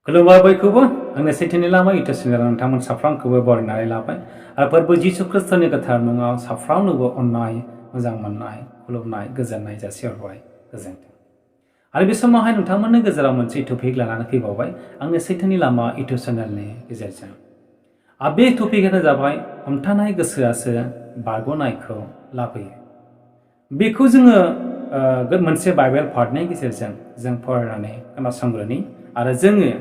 खुलुमबाय बयखौबो आंनि सैथोनि लामा इउटुब चेनेलाव नोंथांमोन साफ्रोमखौबो बरायनानै लाबाय आरो फोरबो जिसु ख्रिस्टनि गोथार मुङाव साफ्रोमनोबो अननाय मोजां मोननाय खुलुमनाय गोजोननाय जासिहरबाय गोजोन्थों। आरो बे समावहाय नोंथांमोननि गेजेराव मोनसे टपिक लानानै फैबावबाय आंनि सैथोनि लामा इउटुब चेनेलनि गेजेरजों। आरो बे टपिकआनो जाबाय हमथानाय गोसोआसो बारग'नायखौ लाबोयो। बेखौ जोङो मोनसे बाइबेल पार्टनि गेजेरजों जों फरायनानै खोनासंग्रोनि आरो जोङो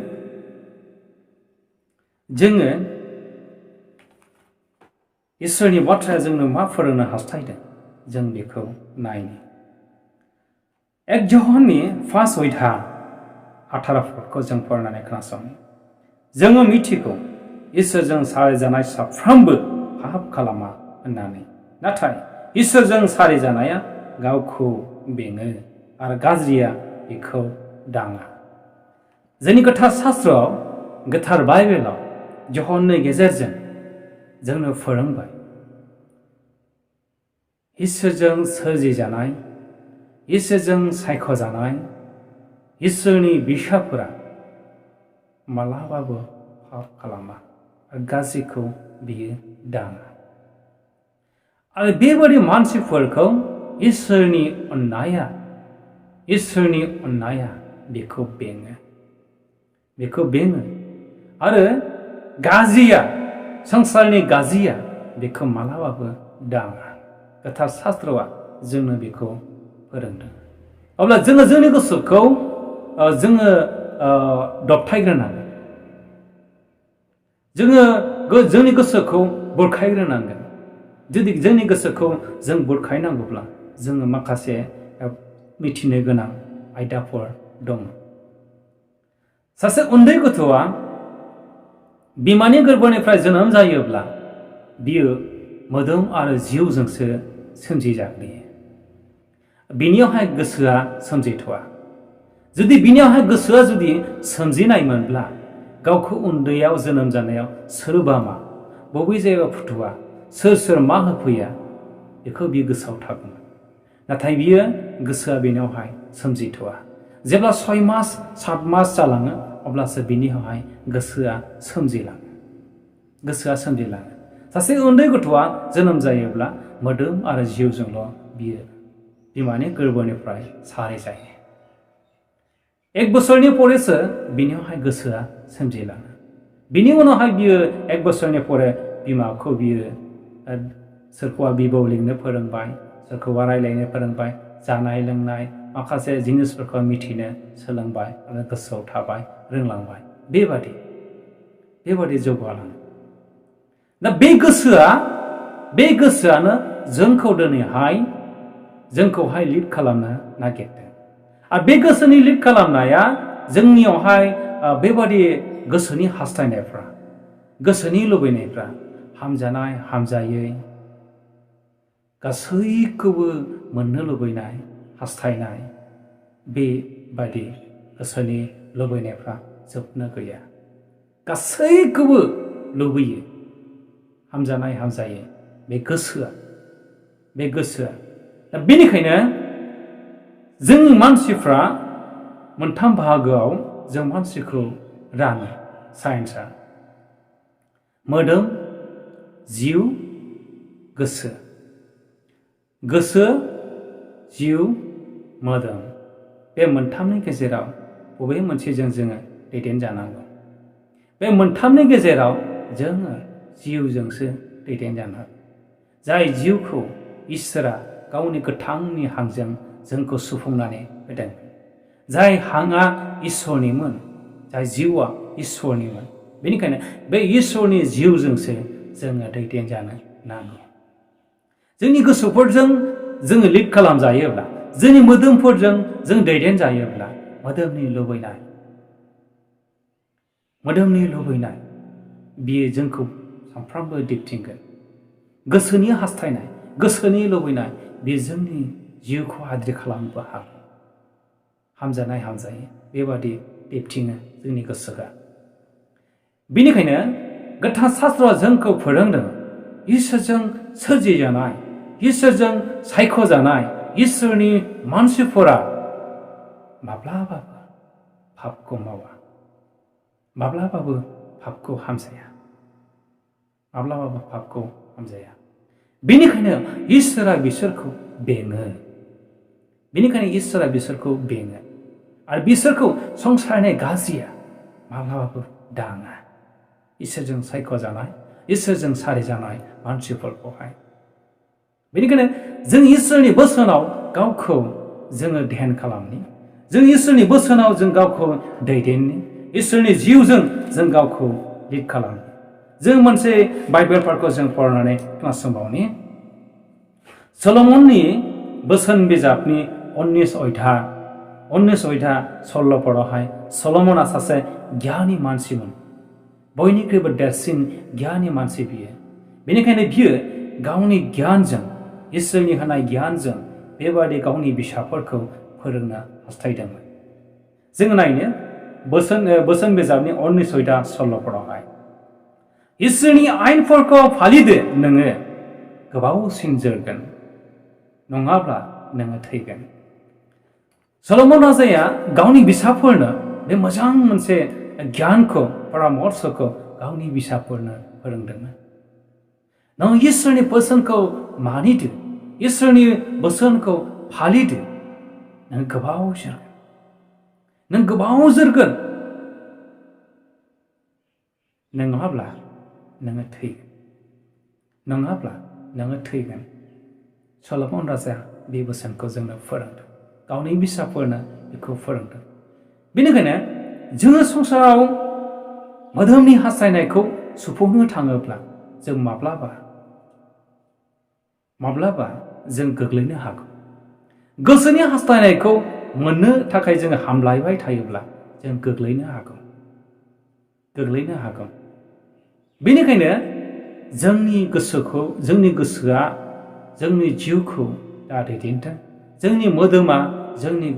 इसोरनि बाथ्राया जोंनो मा फोरोंनो हास्थायदों जों बेखौ नायनि। 1 ज'हननि 5:18 जों फरायनानै खोनासंनि। जोङो मिथिगौ इसोरजों सारिजानाय साफ्रोमबो पाप खालामा होननानै, नाथाय इसोरजों सारिजानाया गावखौ बेङो आरो गाज्रिया बेखौ दाङा। जोंनि गोथार शास्त्रआव गोथार बाइबेलाव ज'हननि गेजेरजों जोंनो फोरोंबाय इसोरजों सोरजिजानाय, इसोरजों सायख'जानाय इसोरनि बिसाफोरा मालाबाबो पाप खालामा आरो गाज्रिखौ बियो दाङा। आरो बेबादि मानसिफोरखौ इसोरनि अननाया बेखौ बेङो आरो गाज्रिया, संसारनि गाज्रिया बेखौ मालाबाबो दाङा। गोथार शास्त्रआ जोंनो बेखौ फोरोंदों। अब्ला जोङो जोंनि गोसोखौ दबथायग्रोनांगोन। जोङो जोंनि गोसोखौ बुरखायग्रोनांगोन। जुदि जोंनि गोसोखौ जों बुरखायनांगौब्ला जोङो माखासे मिथिनो गोनां आयदाफोर दङ। सासे उन्दै गथ'आ बिमानि गोरबोनिफ्राय जोनोम जायोब्ला बियो मोदोम आरो जिउजोंसो सोमजिजाग्रोयो। बिनियावहाय गोसोआ सोमजिथ'वा। जुदि बिनियावहाय गोसोआ जुदि सोमजिनायमोनब्ला गावखौ उन्दैयाव जोनोम जानायाव सोरबा मा, बबे जायगायाव फुथुआ, सोर मा होफैया बेखौ बियो गोसोआव थागौमोन। नाथाय बियो गोसोआ बेनियावहाय सोमजिथ'वा। जेब्ला 6 मास 7 मास जालाङो अब्लासो बिनियावहाय गोसोआ सोमजिलाङो। सासे उन्दै गथ'आ जोनोम जायोब्ला मोदोम आरो जिउजोंल' बियो बिमानि गोरबोनिफ्राय सारि जायो। 1 बोसोरनि परेसो बिनियावहाय गोसोआ सोमजिलाङो। बिनि उनावहाय बियो 1 बोसोरनि परे बिमाखौ बियो सोरखौबा बिबौ लिंनो फोरोंबाय, सोरखौबा रायलायनो फोरोंबाय, जानाय लोंनाय माखासे जिनिसफोरखौ मिथिनो सोलोंबाय आरो गोसोआव थाबाय, रोंलांबाय। बेबादि जौगालाङो। दा बे गोसोआनो जोंखौहाय लिड खालामनो नागिरदों। आरो बे गोसोनि लिड खालामनाया जोंनियावहाय बेबादि गोसोनि हास्थायनायफ्रा, गोसोनि लुबैनायफ्रा हामजानाय हामजायै गासैखौबो मोननो लुबैनाय हास्थायनाय, बेबादि गोसोनि लुबैनायफ्रा जोबनो गैया। गासैखौबो लुबैयो हामजानाय हामजायै बे गोसोआ। दा बेनिखायनो जों मानसिफ्रा मोनथाम बाहागोआव जों मानसिखौ रानो साइन्सआ। मोदोम, जिउ, गोसो, जिउ, मोदोम। बे मोनथामनि गेजेराव बबे मोनसेजों जोङो दैदेनजानांगौ? बे मोनथामनि गेजेराव जोङो जिउजोंसो दैदेनजानांगौ। जाय जिउखौ इसोरा गावनि गोथांनि हांजों जोंखौ सुफुंनानै होदों। जाय हांआ इसोरनिमोन, जाय जिउआ इसोरनिमोन। बेनिखायनो बे इसोरनि जिउजोंसो जोङो दैदेनजानो नांगौ। जोंनि गोसोफोरजों जोङो लिड खालामजायोब्ला, जोंनि मोदोमफोरजों जों दैदेनजायोब्ला मोदोमनि लुबैनाय बियो जोंखौ सानफ्रामबो दिन्थिगोन। गोसोनि हास्थायनाय, गोसोनि लुबैनाय बे जोंनि जिउखौ हाद्रि खालामनोबो हागौ। हामजानाय हामजायै बेबादि दिन्थिङो जोंनि गोसोआ। बेनिखायनो गोथार शास्त्रआ जोंखौ फोरोंदों इसोरजों सोरजिजानाय, इसोरजों सायख'जानाय इसोरनि मानसिफोरा माब्लाबाबो पापखौ मावा। माब्लाबाबो पापखौ हामजाया माब्लाबाबो पापखौ हामजाया बेनिखायनो इसोरा बिसोरखौ बेङो आरो बिसोरखौ संसारनि गाज्रिया माब्लाबाबो दाङा इसोरजों सायख'जानाय इसोरजों सारिजानाय मानसिफोरखौहाय बेनिखायनो जों इसोरनि बोसोनाव गावखौ जोङो ध्यान खालामनि जों इसोरनि बोसोनाव जों गावखौ दैदेननि इसोरनि जिउजों जों गावखौ लिड खालामनि जों मोनसे बाइबेलफोरखौ जों फरायनानै खोनासंबावनि सल'मननि बोसोन बिजाबनि 19 अध्याय सल्ल'फोरावहाय सल'मना सासे गियानि मानसिमोन बयनिख्रुइबो देरसिन गियानि मानसि बियो बेनिखायनो बियो गावनि गियानजों इसोरनि होनाय गियानजों बेबादि गावनि फिसाफोरखौ फोरोंनो हास्थायदोंमोन जों नायनो बोसोन बिजाबनि 19 अध्याय सल्ल'फोरावहाय इसोरनि आयेनफोरखौ फालिदो नोङो गोबावसिन जोरगोन नङाब्ला नोङो थैगोन सल'मन राजाया गावनि फिसाफोरनो बे मोजां मोनसे गियानखौ परामर्शखौ गावनि फिसाफोरनो फोरोंदोंमोन नों इसोरनि बोसोनखौ मानिदो इसोरनि बोसोनखौ फालिदो नों गोबाव जोरगोन नङाब्ला नोङो थैगोन सल'मन राजाया बे बोसोनखौ जोंनो फोरोंदों गावनि फिसाफोरनो बेखौ फोरोंदों बेनिखायनो जोङो संसाराव मोदोमनि हास्थायनायखौ सुफुंनो थाङोब्ला जों माब्लाबा जों गोग्लैनो हागौ गोसोनि हास्थायनायखौ मोननो थाखाय जों हामलायबाय थायोब्ला जों गोग्लैनो हागौ बेनिखायनो जोंनि गोसोआ जोंनि जिउखौ दा दैदेनथों जोंनि मोदोमा जोंनि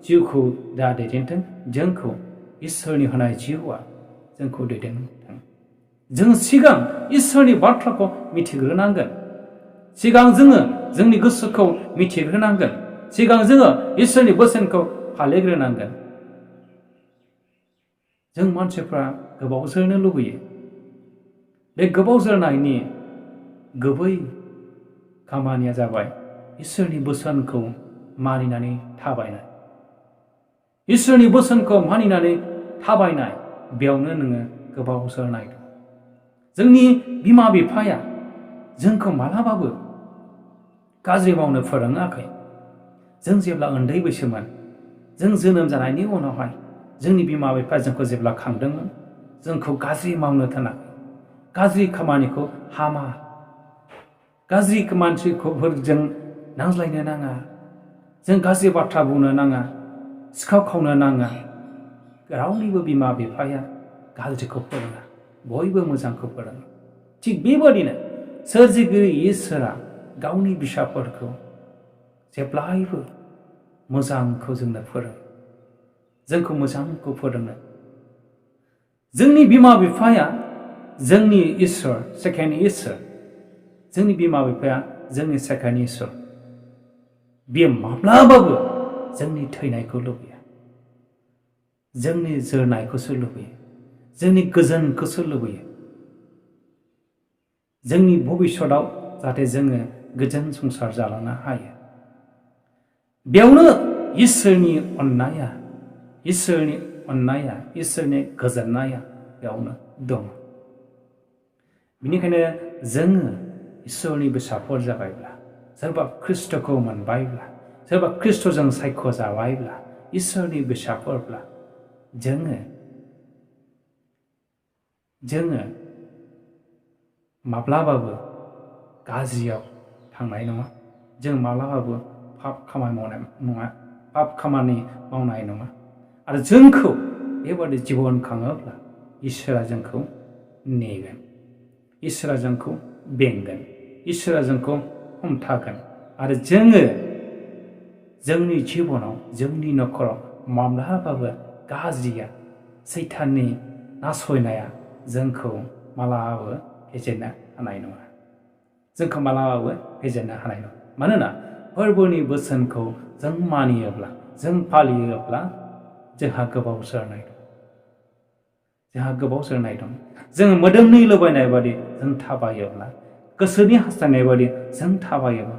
जिउखौ दा दैदेनथों जोंखौ इसोरनि होनाय जिउआ जोंखौ दैदेनथों जों सिगां इसोरनि बाथ्राखौ मिथिग्रोनांगोन सिगां जोङो जोंनि गोसोखौ मिथिग्रोनांगोन सिगां जोङो इसोरनि बोसोनखौ फालिग्रोनांगोन जों मानसिफ्रा गोबाव जोरनो लुबैयो बे गोबाव जोरनायनि गुबै खामानिया जाबाय इसोरनि बोसोनखौ मानिनानै थाबायनाय इसोरनि बोसोनखौ मानिनानै थाबायनाय बेयावनो नोङो गोबाव जोरनाय दं जोंनि बिमा बिफाया जोंखौ मालाबाबो गाज्रि मावनो फोरोङाखै जों जेब्ला उन्दै बैसोमोन जों जोनोम जानायनि उनावहाय जोंनि बिमा बिफाया जोंखौ जेब्ला खांदोंमोन जोंखौ गाज्रि मावनो थोनाखै गाज्रि खामानिखौ हामा गाज्रि मानसिफोरजों नांज्लायनो नाङा जों गाज्रि बाथ्रा बुंनो नाङा सिखाव खावनो नाङा रावनिबो बिमा बिफाया गाज्रिखौ फोरोङा बयबो मोजांखौ फोरोङो थिग बेबादिनो सोरजिगिरि इसोरा गावनि फिसाफोरखौ जेब्लायबो मोजांखौ जोंनो फोरोङो जोंखौ मोजांखौ फोरोङो जोंनि बिमा बिफाया जोंनि इसोर सेकेन्ड इसोर जोंनि बिमा बिफाया जोंनि सेकेन्ड इसोर बियो माब्लाबाबो जोंनि थैनायखौ लुबैया जोंनि जोरनायखौसो लुबैयो जोंनि गोजोनखौसो लुबैयो जोंनि भबिष्यतआव जाहाथे जोङो गोजोन संसार जालांनो हायो बेयावनो इसोरनि अननाया इसोरनि गोजोननाया बेयावनो दं बेनिखायनो जोङो इसोरनि फिसाफोर जाबायब्ला सोरबा ख्रिस्ट'खौ मोनबायब्ला सोरबा ख्रिस्ट'जों सायख'जाबायब्ला इसोरनि फिसाफोरब्ला जोङो माब्लाबाबो गाज्रियाव थांनाय नङा जों माब्लाबाबो पाप खामानि मावनाय नङा आरो जोंखौ बेबादि जिबन खाङोब्ला इसोरा जोंखौ नेगोन इसोरा जोंखौ बेंगोन इसोरा जोंखौ हमथागोन आरो जोङो जोंनि जिबनाव जोंनि न'खराव माब्लाबाबो गाज्रिया सैताननि नासयनाया जोंखौ मालाबाबो फेजेननो हानाय नङा मानोना फोरबोनि बोसोनखौ जों मानियोब्ला जों फालियोब्ला जोंहा गोबाव जोरनाय दं जोंहा गोबाव जोरनाय दं जों मोदोमनि लुबैनाय बादि जों थाबायोब्ला गोसोनि हास्थायनाय बादि जों थाबायोब्ला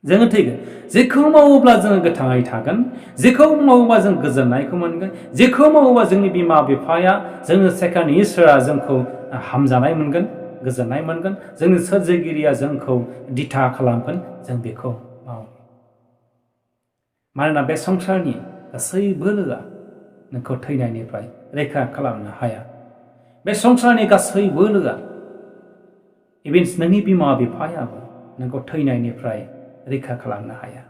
जोङो थैगोन जेखौ मावोब्ला जोङो गोथाङै थागोन जेखौ मावोब्ला जों गोजोननायखौ मोनगोन जेखौ मावोब्ला जोंनि बिमा बिफाया जोङो सेकान्ड इसोरा जोंखौ हामजानाय मोनगोन गोजोननाय मोनगोन जोंनि सोरजिगिरिया जोंखौ दिथा खालामगोन जों बेखौ मावो मानोना बे संसारनि गासै बोलोआ नोंखौ थैनायनिफ्राय रैखा खालामनो हाया बे संसारनि गासै बोलोआ इभेन नोंनि बिमा बिफायाबो नोंखौ थैनायनिफ्राय रैखा खालामनो हाया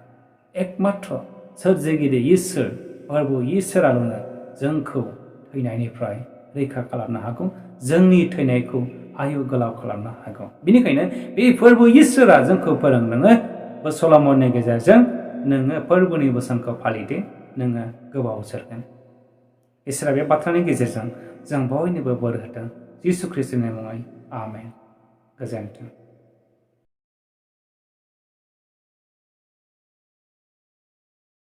एकमात्र सोरजिगिरि इसोर प्रभु इसोराल'नो जोंखौ थैनायनिफ्राय रैखा खालामनो हागौ जोंनि थैनायखौ आयु गोलाव खालामनो हागौ बेनिखायनो बे फोरबो इसोरा जोंखौ फोरोंदोङो बे सल'मननि गेजेरजों नोङो फोरबोनि बोसोनखौ फालिदो नोङो गोबाव जोरगोन इसोरा बे बाथ्रानि गेजेरजों जों बयनोबो बोर होथों जिसु ख्रिस्टनि मुङै आमेन गोजोन्थों